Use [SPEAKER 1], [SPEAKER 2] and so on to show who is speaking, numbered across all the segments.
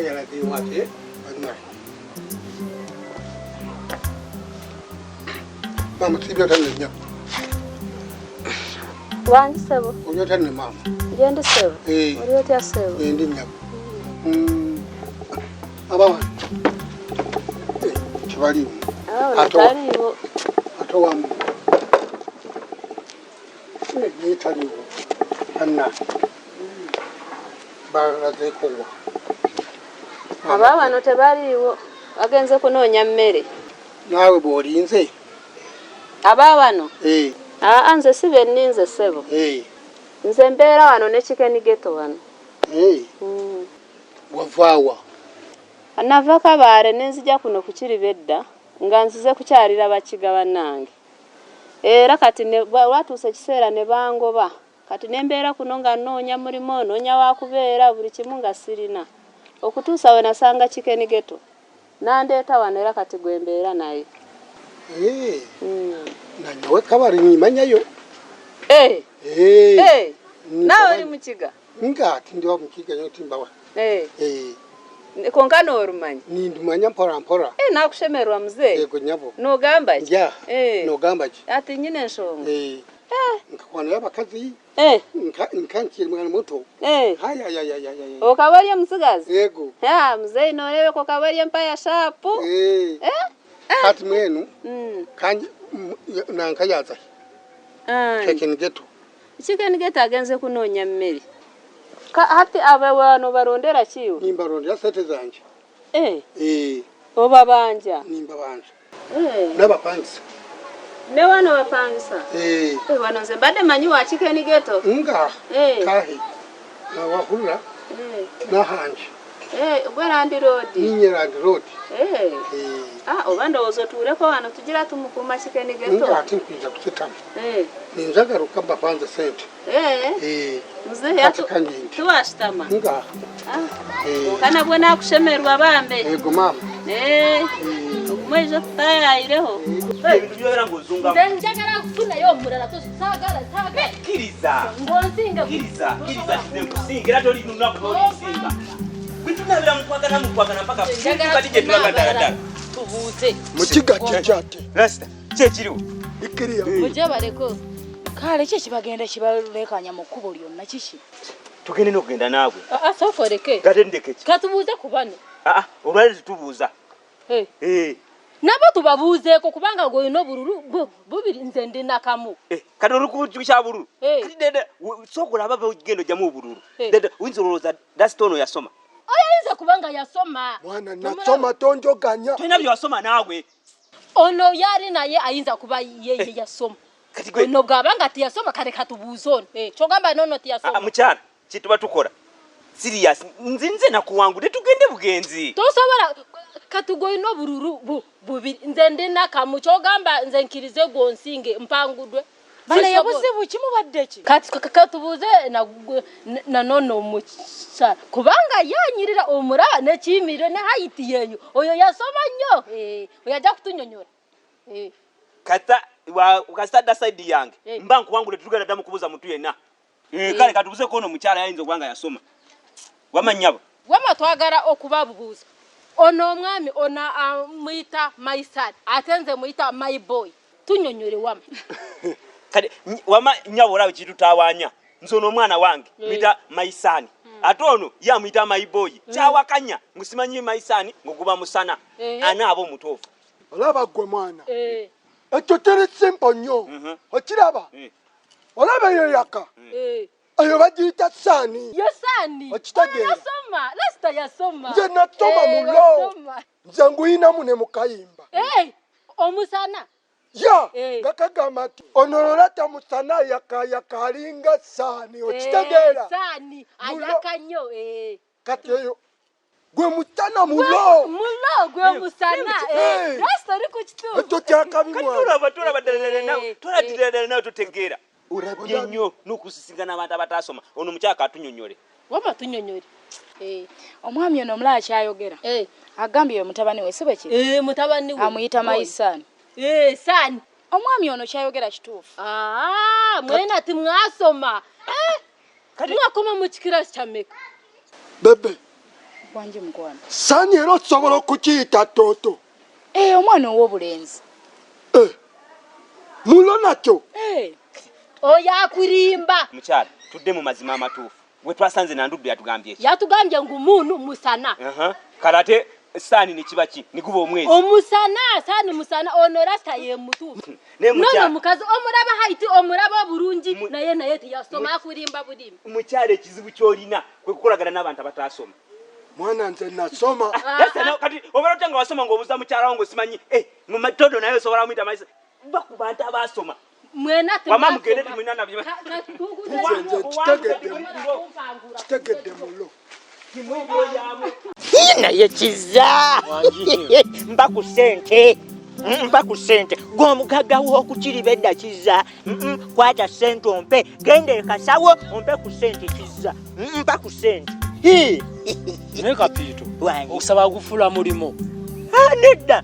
[SPEAKER 1] Yalazeewo ate bannaye. Maama sibyo tano nnyabo.
[SPEAKER 2] Wangi ssebo.
[SPEAKER 1] Oli otya nno maama?
[SPEAKER 2] Gyendi ssebo.
[SPEAKER 1] Eh.
[SPEAKER 2] Oli otya ssebo?
[SPEAKER 1] Gyendi nnyabo. Aba wano. Eh, tebaliiwo.
[SPEAKER 2] Tebaliiwo.
[SPEAKER 1] Ate wamu. Eh, naye taliiwo. Bannange. Balazeeko wa?
[SPEAKER 2] Aba wano tebaliiwo. Bagenze kunoonya mmere.
[SPEAKER 1] Naawe bw'olinze?
[SPEAKER 2] Aba wano?
[SPEAKER 1] Eh.
[SPEAKER 2] Aa nze si be nninze ssebo.
[SPEAKER 1] Eh.
[SPEAKER 2] Nze mbeera wano ne Chicken Ghetto wano.
[SPEAKER 1] Eh. Wavaawa?
[SPEAKER 2] Nava Kabaare ne nzija kuno ku Kiribedda nga nzize kukyalira Bakiga bannange. Era kati lwatuusa ekiseera ne bangoba. Kati ne mbeera kuno nga nnoonya mulimu, nnoonya wa kubeera, buli kimu nga sirina. Okutuusa we nasanga Chicken Ghetto n'andeeta wano era kati gwe mbeera naye.
[SPEAKER 1] Eh. Nanyowe Kabale nyimanyayo.
[SPEAKER 2] Eh.
[SPEAKER 1] Eh.
[SPEAKER 2] Eh. Naawe oli Mukiga?
[SPEAKER 1] Nga ati ndi wa Mukiga nyo timbawa.
[SPEAKER 2] Eh.
[SPEAKER 1] Eh.
[SPEAKER 2] Konka n'orumanya?
[SPEAKER 1] Nindumanya mpora mpora.
[SPEAKER 2] Eh, nakushemerwa muzeeyi.
[SPEAKER 1] Yego nyabo.
[SPEAKER 2] Nogamba ki?
[SPEAKER 1] Nja.
[SPEAKER 2] Eh.
[SPEAKER 1] Nogamba ki?
[SPEAKER 2] Ati nyine enshonga.
[SPEAKER 1] Eh. Nkakwana abakazi.
[SPEAKER 2] Eh.
[SPEAKER 1] Nka nkiri mwana muto.
[SPEAKER 2] Eh.
[SPEAKER 1] Haya ya ya ya ya.
[SPEAKER 2] Okaba ori omusigazi?
[SPEAKER 1] Yego.
[SPEAKER 2] Ha, muzeeyi nooreebeka okaba ori empaya sharp.
[SPEAKER 1] Eh.
[SPEAKER 2] Eh?
[SPEAKER 1] Kati mwenu. Kanji nanka yaza.
[SPEAKER 2] Ani?
[SPEAKER 1] Chicken Ghetto.
[SPEAKER 2] Chicken Ghetto agenze kunoonya mmere. Hati aba wano barondera kiwe?
[SPEAKER 1] Nimbarondera sente zanje.
[SPEAKER 2] Eh.
[SPEAKER 1] Eh.
[SPEAKER 2] Obabanja?
[SPEAKER 1] Nimbabanja.
[SPEAKER 2] Eh.
[SPEAKER 1] N'abapangisa.
[SPEAKER 2] Ne wano bapangisa?
[SPEAKER 1] Eh.
[SPEAKER 2] Eh, wano nze mbadde manyi wa Chicken Ghetto.
[SPEAKER 1] Nga.
[SPEAKER 2] Eh.
[SPEAKER 1] Kahi. Nawahurira.
[SPEAKER 2] Eh.
[SPEAKER 1] Nahanje.
[SPEAKER 2] Eh, gwe landlord.
[SPEAKER 1] Ninye landlord.
[SPEAKER 2] Eh.
[SPEAKER 1] Eh.
[SPEAKER 2] Ah, oba ndowooza otuuleko wano tugira tumukuuma Chicken Ghetto.
[SPEAKER 1] Nga ati nkwija kusitama.
[SPEAKER 2] Eh.
[SPEAKER 1] Ninzagaruka mbapanze sente.
[SPEAKER 2] Eh.
[SPEAKER 1] Eh.
[SPEAKER 2] Muzeeyi
[SPEAKER 1] Kati
[SPEAKER 2] atu
[SPEAKER 1] kangindi.
[SPEAKER 2] tuwashitama.
[SPEAKER 1] Nga.
[SPEAKER 2] Ah.
[SPEAKER 1] Eh.
[SPEAKER 2] Kana bwe nakushemerwa bambe.
[SPEAKER 1] Yego mama.
[SPEAKER 2] Eh. Okumweija tutayayireho.
[SPEAKER 3] Ebintu by'obeera ng'ozungamu.
[SPEAKER 4] Nze njagala kufunayo omulala saagala saagala.
[SPEAKER 3] Kkiriza.
[SPEAKER 4] Ng'onsinga.
[SPEAKER 3] Kkiriza, kkiriza nze nkusinga era toli lunaku lw'olinsinga. Bwe tunabeera mukwagana mukwagana mpaka kati gye tulaga ddala ddala.
[SPEAKER 4] Tubuuze.
[SPEAKER 5] Mukiga kikyate.
[SPEAKER 3] Rasta, ki ekiriwo?
[SPEAKER 5] Ikkiriya.
[SPEAKER 4] Mujje baleko.
[SPEAKER 6] Kale ki ekibagenda kibalekanya mu kkubo lyonna kiki?
[SPEAKER 3] Tugende n'okugenda naawe.
[SPEAKER 4] Aa sooka oleke.
[SPEAKER 3] Gate ndeke ki?
[SPEAKER 4] Katubuuze ku bano.
[SPEAKER 3] Aa, olwaleero tetubuuza.
[SPEAKER 4] Eh.
[SPEAKER 3] Eh.
[SPEAKER 4] Nabo tubabuuzeeko kubanga gw'olina obululu bubiri nze ndi nakamu.
[SPEAKER 3] Eh, kati olukukya bululu.
[SPEAKER 4] Eh.
[SPEAKER 3] Kati dede sooka olaba bw'ogenda ojjamu obululu.
[SPEAKER 4] Eh.
[SPEAKER 3] Dede oyinza olowooza Dasita ono yasoma.
[SPEAKER 4] Oyo ayinza kubanga yasoma.
[SPEAKER 5] Mwana nasoma tonjoganya.
[SPEAKER 3] Tolina bye wasoma naawe.
[SPEAKER 4] Ono yali naye ayinza kuba ye yasoma.
[SPEAKER 3] Kati gwe
[SPEAKER 4] Ono bw'aba nga teyasoma kale katubuuze ono. Eh, ky'ogamba n'ono teyasoma.
[SPEAKER 3] Ah, mukyala, kye tuba tukola. Serious, nze nze nakuwangudde tugende bugenzi.
[SPEAKER 4] Tosobola kati gw'olina obululu bubiri nze ndi nakamu ky'ogamba nze nkirize gw'onsinge mpanguddwe.
[SPEAKER 6] Bana obuzibu kimubadde ki?
[SPEAKER 4] Kati katubuuze na nono omukyala kubanga yanyirira omulaba n'ekiyimiriro ne hayiti yeeyo oyo yasoma nnyo. Eh, oyo ajja kutunyonyola. Eh.
[SPEAKER 3] Kata kasita dda side yange
[SPEAKER 4] Eh.
[SPEAKER 3] mba nkuwangudde tetugenda ddamu kubuuza muntu yenna. Eh, kale katubuuzeko ono omukyala yayinza okuba nga yasoma. Wamma nnyabo.
[SPEAKER 4] Wamma twagala okubabuuza. Ono omwami ono amuyita my son ate nze muyita my boy. Tunyonyole wamma.
[SPEAKER 3] Kati wamma nnyabo olaba ekitutawaanya. Nze ono omwana wange muyita my son. Ate ono ye amuyita my boy. Kyawakanya ngusimanyi my son nguguba musana. Anaaba omutuufu.
[SPEAKER 5] Olaba ggwe mwana. Ekyo kiri simple nnyo. Okiraba? Olaba eyo yaka? Eyo bagiyita saani.
[SPEAKER 4] Yo saani.
[SPEAKER 5] Okitegeera?
[SPEAKER 4] Yasoma, Lasta yasoma.
[SPEAKER 5] Nze nasoma
[SPEAKER 4] Eh,
[SPEAKER 5] mulo.
[SPEAKER 4] wasoma.
[SPEAKER 5] Nze nguyinamu ne mukayimba.
[SPEAKER 4] Eh, omusana.
[SPEAKER 5] Ya, nga kagamba nti onolola tamusana yakayaka alinga saani. Okitegeera?
[SPEAKER 4] Eh, saani
[SPEAKER 5] Mulo.
[SPEAKER 4] ayaka nnyo. Eh.
[SPEAKER 5] Kati eyo gwe musana mulo.
[SPEAKER 4] Mulo gwe musana. Eh, Lasta oli ku kituufu.
[SPEAKER 5] Ekyo kyakabi
[SPEAKER 3] Kati
[SPEAKER 5] mwana.
[SPEAKER 3] tolaba tolaba ddala ddala naawe tolaba ddala ddala naawe totegeera. Olabye nnyo n'okusisinkana abantu abataasoma. Ono omukyala katunyonnyole.
[SPEAKER 4] Wamma tunyonnyole. Eh.
[SPEAKER 6] Omwami ono omulala kyayogera.
[SPEAKER 4] Eh.
[SPEAKER 6] Agambye ye mutabani we si bwe kiri?
[SPEAKER 4] Eh, mutabani we.
[SPEAKER 6] Amuyita my son.
[SPEAKER 4] Eh, son.
[SPEAKER 6] Omwami ono kyayogera kituufu.
[SPEAKER 4] Ah, mwena timwasoma. Eh. Mwakoma mu kikirasi kya mmeka?
[SPEAKER 5] Bebe.
[SPEAKER 6] Wangi mukwano.
[SPEAKER 5] Sani era osobola okukiyita ttooto?
[SPEAKER 6] Eh, omwana ow'obulenzi.
[SPEAKER 5] Eh, mulo nakyo.
[SPEAKER 6] Eh.
[SPEAKER 4] Oyo akulimba.
[SPEAKER 3] Mukyala, tudde mu mazima amatuufu. We twasanze Nanduddu yatugambye ki?
[SPEAKER 4] Yatugambye ngu munu musana.
[SPEAKER 3] Kale ate saani ne kiba ki? Ne guba omwezi.
[SPEAKER 4] Omusana, saani musana, ono rasta ye mutuufu. Nono mukazi omulaba haiti omulaba obulungi naye naye teyasoma akulimba bulimi.
[SPEAKER 3] Mukyala ekizibu ky'olina kwe kukolagana n'abantu abataasoma.
[SPEAKER 5] Mwana nze nasoma.
[SPEAKER 3] Kati obeera otya nga wasoma ng'obuuza mukyala wo ng'osimanyi todo naye osobola muyita mayisa. Ba ku bantu abaasoma.
[SPEAKER 4] Mwena
[SPEAKER 3] Wama mugende timulina na bye.
[SPEAKER 5] Nze kitegedde mulo.
[SPEAKER 7] Naye kiza mpa ku ssente, mpa ku ssente. Gwe omugagga w'okukiriba edda kiza, kwata ssente ompe, genda ekasawo ompe ku ssente kiza, mpa ku ssente.
[SPEAKER 8] Naye Kapiito, okusaba gufula mulimu.
[SPEAKER 7] Nedda.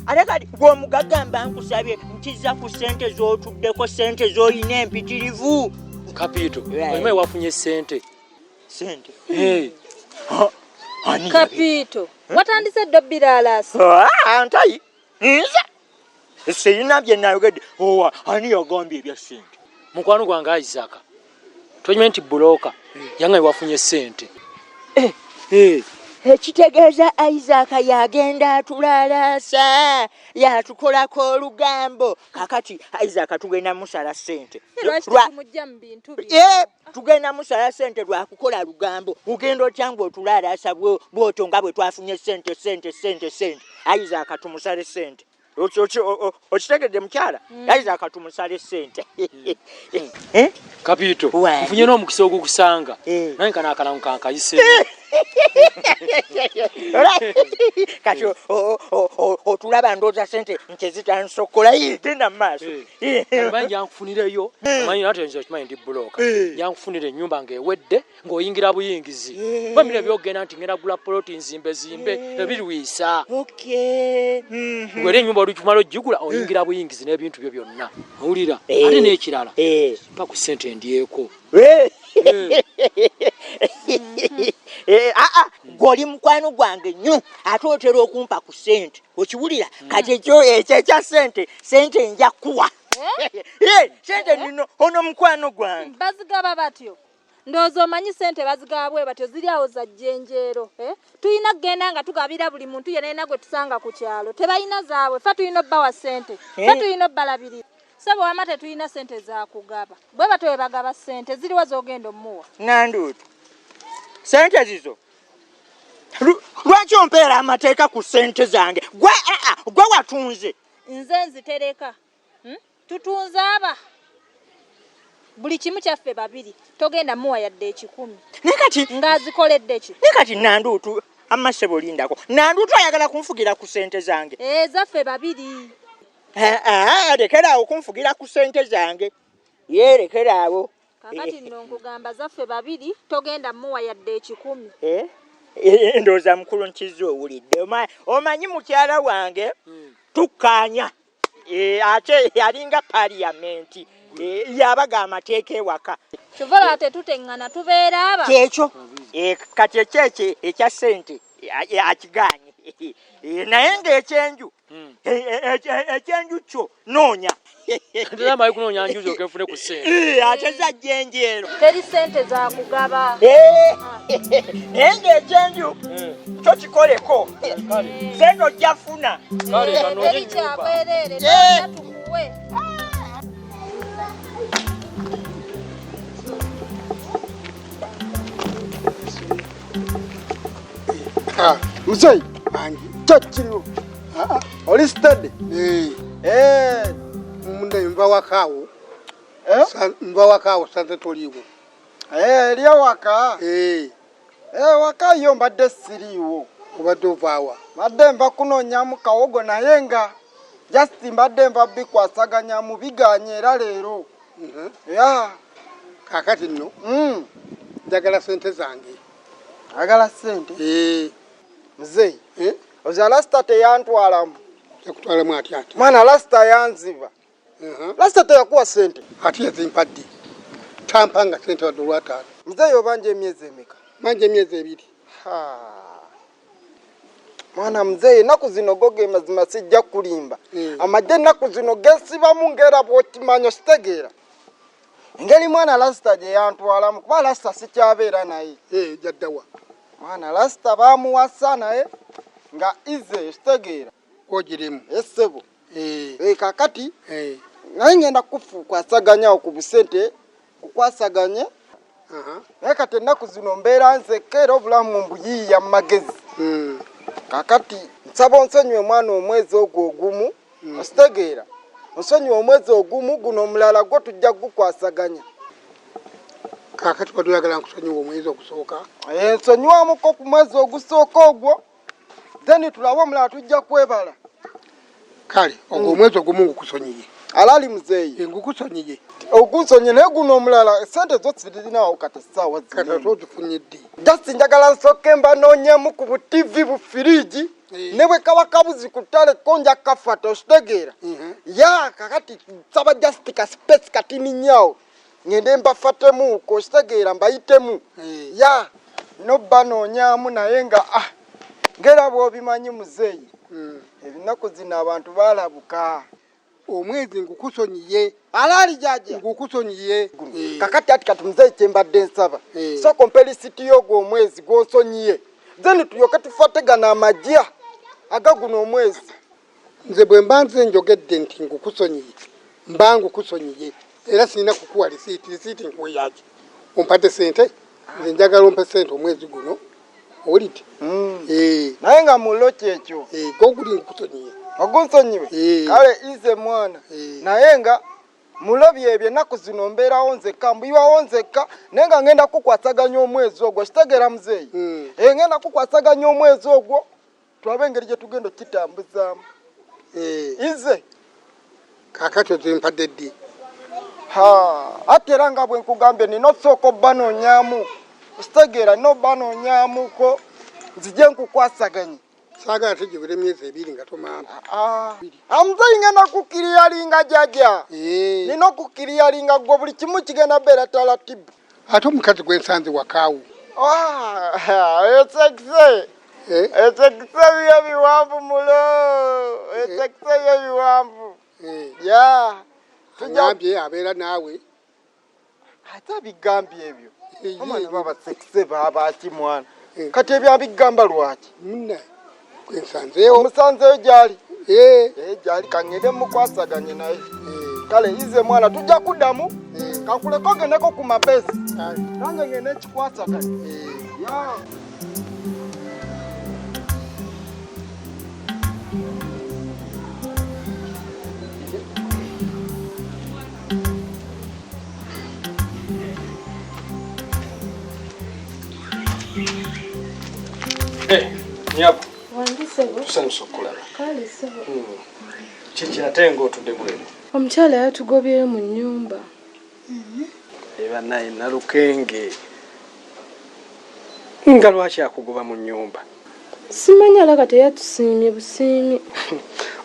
[SPEAKER 7] Ate kati gwe omugagga mba nkusabye nkiza ku ssente z'otuddeko, ssente z'olina empitirivu.
[SPEAKER 8] Kapiito, omanyi wafunye ssente.
[SPEAKER 7] Ssente?
[SPEAKER 9] Kapiito, watandise dda obbiraalaasi?
[SPEAKER 7] Ntayi, nze sirina bye nayogedde. Owa, ani yagambye ebya ssente?
[SPEAKER 8] Mukwano gwange Isaac, tokimanyi nti bulooka yange wafunye ssente.
[SPEAKER 7] Ekitegeeza Isaac yagenda atulalaasa, yatukolako olugambo. Kakati Isaac tugenda musala ssente.
[SPEAKER 9] Lwaki tumujja mu bintu bino?
[SPEAKER 7] Tugenda musala ssente lwakukola lugambo. Ugenda otya ng'otulalaasa bw'otyo nga bwe twafunye ssente ssente ssente ssente. Isaac tumusale ssente. Okitegedde mukyala? Isaac tumusale ssente.
[SPEAKER 8] Kapiito, nfunye n'omukisa ogukusanga. Naye kano akalango kankayise.
[SPEAKER 7] Kati otulaba ndowooza ssente nti zitandise okukola. Genda mu maaso.
[SPEAKER 8] Omanyi gyankufunireyo, omanyi ate nze okimanyi ndi bulooka. Gyankufunira ennyumba ng'ewedde ng'oyingira buyingizi. Kuba bino eby'okugenda nti ngenda kugula poloti nzimbe zimbe, ebirwisa. Ng'era ennyumba olukumala ogigula oyingira buyingizi n'ebintu byo byonna. Owulira? Ate n'ekirala, mpa ku ssente ndyeko.
[SPEAKER 7] Gwe oli mukwano gwange nnyo ate otera okumpa ku ssente. Okiwulira? Kati ekyo ekya ssente, ssente nja kuwa. Ssente nno ono mukwano gwange.
[SPEAKER 9] Bazigaba batyo. Ndowooza omanyi ssente bazigaba bwe batyo, ziri awo za jjenjeero. Tulina kugenda nga tugabira buli muntu yenna yenna gwe tusanga ku kyalo. Tebalina zaabwe, ffe tulina obbawa ssente, ffe tulina obbalabirira. Ssebo wamma tetulina ssente za kugaba. Bwe batyo bwe bagaba ssente, ziriwa z'ogenda omuwa?
[SPEAKER 7] Nanduutu, ssente zizo. Lwaki ompeera amateeka ku ssente zange? Gwe watunze.
[SPEAKER 9] Nze nzitereka. Tutunze aba. Buli kimu kyaffe babiri, togenda muwa yadde ekikumi. Ng'azikoledde ki?
[SPEAKER 7] Naye kati Nanduutu, amma ssebo lindako. Nanduutu ayagala kunfugira ku ssente zange.
[SPEAKER 9] Zaffe babiri.
[SPEAKER 7] Lekeraawo kunfugira ku ssente zange. Ye lekeraawo.
[SPEAKER 9] Kakati nno nkugamba zaffe babiri, togenda muwa yadde ekikumi.
[SPEAKER 7] Ndowooza mukulu Nkizo owulidde. Omanyi mukyala wange tukkaanya. Ate yalinga parliament. Yabaga amateeka ewaka.
[SPEAKER 9] Kyova laba tetuteŋŋana, tubeera aba.
[SPEAKER 7] Kyekyo. Kati ekyo ekya ssente akigaanye. Naye ng'ekyenju, ekyenju kyo noonya.
[SPEAKER 8] Ntera amayi kunoonya nju zokka nfune ku ssente.
[SPEAKER 7] Ate za jjenjeero.
[SPEAKER 9] Teri ssente za kugaba.
[SPEAKER 7] Naye ng'ekyenju kyo kikoleko. Ssente ojja funa.
[SPEAKER 9] Teri kyabwereere, noonya tukuwe.
[SPEAKER 5] Muzeeyi, kyo kiriwo. Oli steady?
[SPEAKER 1] Nva wakaawo. Nva wakaawo sanze toliiwo.
[SPEAKER 5] Eri awaka? Waka yo mbadde siriiwo.
[SPEAKER 1] Obadde ovaawa?
[SPEAKER 5] Mbadde nva kunoonyamu kawogo naye nga just mbadde nva bikwasaganyamu bigaanye era leero.
[SPEAKER 1] Kaakati nno, njagala ssente zange.
[SPEAKER 5] Ayagala ssente? Muzeeyi, oza Rasta teyantwalamu.
[SPEAKER 1] Yakutwalamu atya ate?
[SPEAKER 5] Mwana Rasta yanziba. Rasta teyakuwa ssente.
[SPEAKER 1] Ate yazimpa ddi? Tampa nga ssente wadde olwataano.
[SPEAKER 5] Muzeeyi obanja emyezi emeka?
[SPEAKER 1] Manja emyezi ebiri.
[SPEAKER 10] Mwana muzeeyi, ennaku zino go ge mazima sijja kulimba. Amagye ennaku zino gesibamu ng'era bw'okimanya okitegeera. Engeri mwana Lasita gye yantwalamu kuba Lasita sikyabeera naye.
[SPEAKER 1] Eh, jaddawa.
[SPEAKER 10] Mwana Lasita baamuwasa naye nga ize okitegeera.
[SPEAKER 1] Ogirimu.
[SPEAKER 10] Essebo. Eh. Kakati naye ngenda kukwasaganya ku busente kukwasaganye. Naye kati ennaku zino mbeera nzekka era obulamu mbuyiiya mu magezi. Kakati nsaba onsonyiwe mwana omwezi ogwo ogumu okitegeera. Onsonyiwe omwezi ogumu guno omulala gwo tujja kugukwasaganya.
[SPEAKER 1] Kakati badde oyagala nkusonyiwe omwezi ogusooka?
[SPEAKER 10] Nsonyiwamuko ku mwezi ogusooka ogwo then tulabe omulala tujja kwebala.
[SPEAKER 1] Kale ogwo omwezi ogumu ngukusonyiye.
[SPEAKER 10] Alali muzeeyi.
[SPEAKER 1] Ngukusonyiye.
[SPEAKER 10] Ogunsonyiye naye guno omulala sente zo sirinawo kati essaawa zino.
[SPEAKER 1] Kati ate ozifunye ddi?
[SPEAKER 10] Just njagala nsooke mbanoonyemu ku bu TV bu firiigi ne bwe kaba kabuzi ku ttale ko nja kukafata okitegeera. Ya kakati nsaba just ka space katini nnyo awo ngende mbafatemuuko okitegeera mbayitemu. Ya nobanoonyaamu naye nga ng'era bw'obimanyi muzeeyi ebinaku zino abantu baalabuka.
[SPEAKER 1] Omwezi ngukusonyiye.
[SPEAKER 10] Alaali jjajja.
[SPEAKER 1] Ngukusonyiye.
[SPEAKER 10] Kakati ati kati muzeeyi kye mbadde nsaba. Sooka ompe lisiti y'ogwo omwezi gw'onsonyiye. Then tulyoke tufategana amagya aga guno omwezi.
[SPEAKER 1] Nze bwe mba nze njogedde nti ngukusonyiye, mba ngukusonyiye. Era sirina kukuwa lisiiti, lisiiti nkuwe yaki? Ompadde ssente? Nze njagala ompe ssente omwezi guno. Owulidde?
[SPEAKER 10] Naye nga mulo kyekyo.
[SPEAKER 1] Gwo guli ngukusonyiye.
[SPEAKER 10] Ogunsonyiwe? Kale ize mwana. Naye nga mulo byebyo ennaku zino mbeerawo nzekka, mbuyiwawo nzekka, naye nga ngenda kukwasaganya omwezi ogwo. Kitegeera muzeeyi? Ngenda kukwasaganya omwezi ogwo tulabe engeri gye tugenda okukitambuzaamu. Ize.
[SPEAKER 1] Kaakati ozimpadde ddi?
[SPEAKER 10] Ate era nga bwe nkugambye nina osooka obbanoonyaamu. Okitegeera nina obbanoonyaamuko nzije nkukwasaganye.
[SPEAKER 1] Saagala tujjubira emyezi ebiri nga tomampa.
[SPEAKER 10] Muzeeyi ngenda kukiriyalinga jjajja. Nina okukiriyalinga gwe buli kimu kigenda beera talatibu.
[SPEAKER 1] Ate omukazi gwe nsanze wakaawo.
[SPEAKER 10] Esekise. Esekise byo biwanvu mulo. Esekise byo biwanvu. Ya.
[SPEAKER 1] Agambye abeera naawe.
[SPEAKER 10] Ate abigambye ebyo. Omwana baba sekise baba ki mwana. Kati ebyo abigamba lwaki?
[SPEAKER 1] Munna gwe nsanzeewo.
[SPEAKER 10] Omusanzeeyo gy'ali? Gy'ali kangende mukwasaganye naye. Kale ize mwana tujja kuddamu. Kankuleke ogendeko ku mabesi. Nange ngende nkikwasaganye. Ya.
[SPEAKER 11] Nyabo.
[SPEAKER 12] Wange ssebo.
[SPEAKER 11] Tusanyusa okukulaba.
[SPEAKER 12] Kale ssebo.
[SPEAKER 11] Kiki ate ng'otudde bweru?
[SPEAKER 12] Omukyala yatugobyeyo mu nnyumba.
[SPEAKER 11] Banaye Nalukenge. Nga lwaki akugoba mu nnyumba?
[SPEAKER 12] Simanyi alaka teyatusiimye busiimi.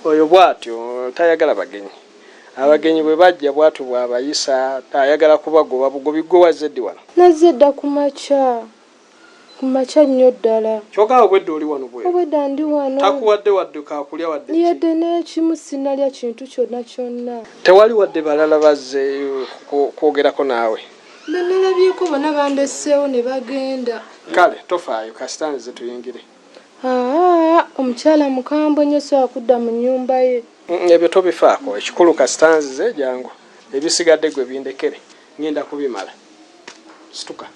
[SPEAKER 11] Oyo bw'atyo tayagala bagenyi. Abagenyi bwe bajja bw'atyo bw'abayisa ayagala kubagoba bugobi. Gwe wazze ddi wano?
[SPEAKER 12] Nazze dda ku makya. Ku makya nnyo ddala.
[SPEAKER 11] Kyokka obwedda oli wano bweru.
[SPEAKER 12] Obwedda ndi wano.
[SPEAKER 11] Takuwadde wadde kaakulya wadde ki?
[SPEAKER 12] Yadde n'ekimu sinnalya kintu kyonna kyonna.
[SPEAKER 11] Tewali wadde balala bazze kwogerako naawe?
[SPEAKER 12] Be nalabyeko bonna bandeseewo ne bagenda.
[SPEAKER 11] Kale tofaayo kasita nze tuyingire.
[SPEAKER 12] Omukyala mukambwe nnyo sobola kudda mu nnyumba ye.
[SPEAKER 11] Ebyo tobifaako ekikulu kasita nzize jangu ebisigadde gwe bindekere ngenda kubimala. Situka.